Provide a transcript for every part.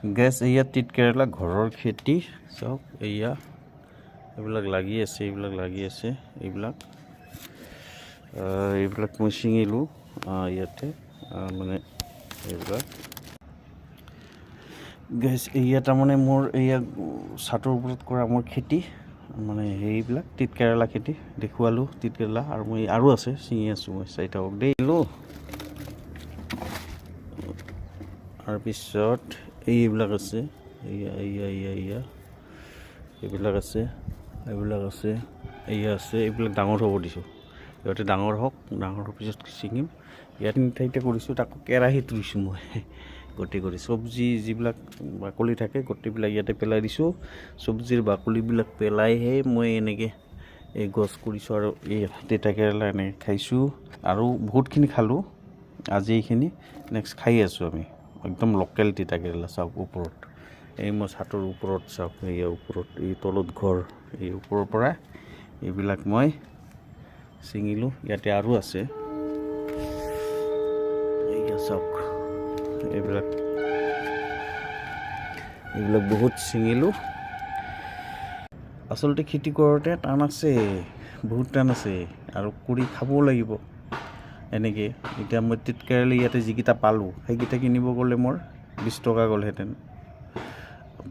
Guys, এয়া তিত কেৰেলা, ঘৰৰ খেতি। চাওক, এয়া এইবিলাক লাগি আছে, এইবিলাক লাগি আছে। এইবিলাক মই ছিঙিলোঁ ইয়াতে, মানে এইবিলাক। গাইজ, এয়া তাৰমানে মোৰ এয়া চাটৰ ওপৰত কৰা মোৰ খেতি, মানে সেইবিলাক তিত কেৰেলা খেতি দেখুৱালোঁ। তিত কেৰেলা আৰু মই আৰু আছে, ছিঙি আছোঁ মই, চাই থাকক দেই। তাৰপিছত এইবিলাক আছে, এইয়া এইয়া এইয়া এইয়া এইবিলাক আছে, এইবিলাক আছে, এইয়া আছে। এইবিলাক ডাঙৰ হ'ব দিছোঁ, সিহঁতে ডাঙৰ হওক, ডাঙৰ হোৱাৰ পিছত ছিঙিম। ইয়াত তিনি ঠাইতে কৰিছোঁ, তাকো কেৰাহীত ৰুইছোঁ মই। গোটেই কৰি চব্জি যিবিলাক বাকলি থাকে, গোটেইবিলাক ইয়াতে পেলাই দিছোঁ। চব্জিৰ বাকলিবিলাক পেলাইহে মই এনেকৈ এই গছ কৰিছোঁ আৰু এই তিতা কেৰেলা এনেকৈ খাইছোঁ আৰু বহুতখিনি খালোঁ। আজি এইখিনি, নেক্সট খাই আছোঁ আমি। একদম লোকেল তিতা কেৰেলা। চাওক ওপৰত, এই মই চাটৰ ওপৰত চাওক, এই ওপৰত, এই তলত ঘৰ, এই ওপৰৰ পৰা এইবিলাক মই ছিঙিলোঁ। ইয়াতে আৰু আছে, এইয়া চাওক, এইবিলাক এইবিলাক বহুত ছিঙিলোঁ। আচলতে খেতি কৰোঁতে টান আছে, বহুত টান আছে আৰু কৰি খাবও লাগিব এনেকৈ। এতিয়া মই তিতকেৰেলি ইয়াতে যিকেইটা পালোঁ, সেইকেইটা কিনিব গ'লে মোৰ 20 টকা গ'লহেঁতেন।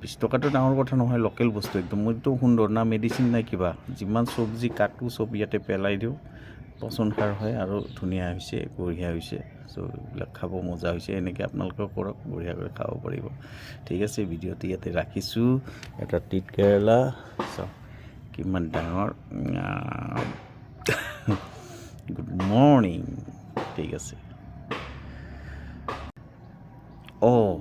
20 টকাটো ডাঙৰ কথা নহয়, লোকেল বস্তু একদম, একদম সুন্দৰ, না মেডিচিন নাই কিবা। যিমান চব্জি কাটো, চব ইয়াতে পেলাই দিওঁ, পচন সাৰ হয় আৰু ধুনীয়া হৈছে, বঢ়িয়া হৈছে। চ' এইবিলাক খাব মজা হৈছে। এনেকৈ আপোনালোকেও কৰক, বঢ়িয়াকৈ খাব পাৰিব। ঠিক আছে, ভিডিঅ'টো ইয়াতে ৰাখিছোঁ। এটা তিত কেৰেলা চাওক কিমান ডাঙৰ। Good morning. ঠিক আছে। অঁ,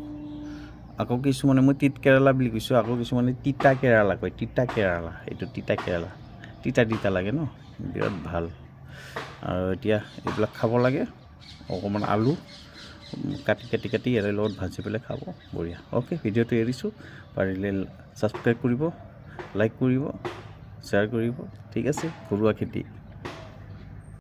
আকৌ কিছুমানে, মই তিত কেৰেলা বুলি কৈছোঁ, আকৌ কিছুমানে তিতা কেৰেলা কয়। তিতা কেৰেলা, এইটো তিতা কেৰেলা, তিতা তিতা লাগে ন, বিৰাট ভাল। আৰু এতিয়া এইবিলাক খাব লাগে, অকণমান আলু কাটি কাটি কাটি ইয়াৰে লগত ভাজি পেলাই খাব, বঢ়িয়া। অ'কে, ভিডিঅ'টো এৰিছোঁ। পাৰিলে ছাবস্ক্ৰাইব কৰিব, লাইক কৰিব, শ্বেয়াৰ কৰিব। ঠিক আছে, ঘৰুৱা খেতি।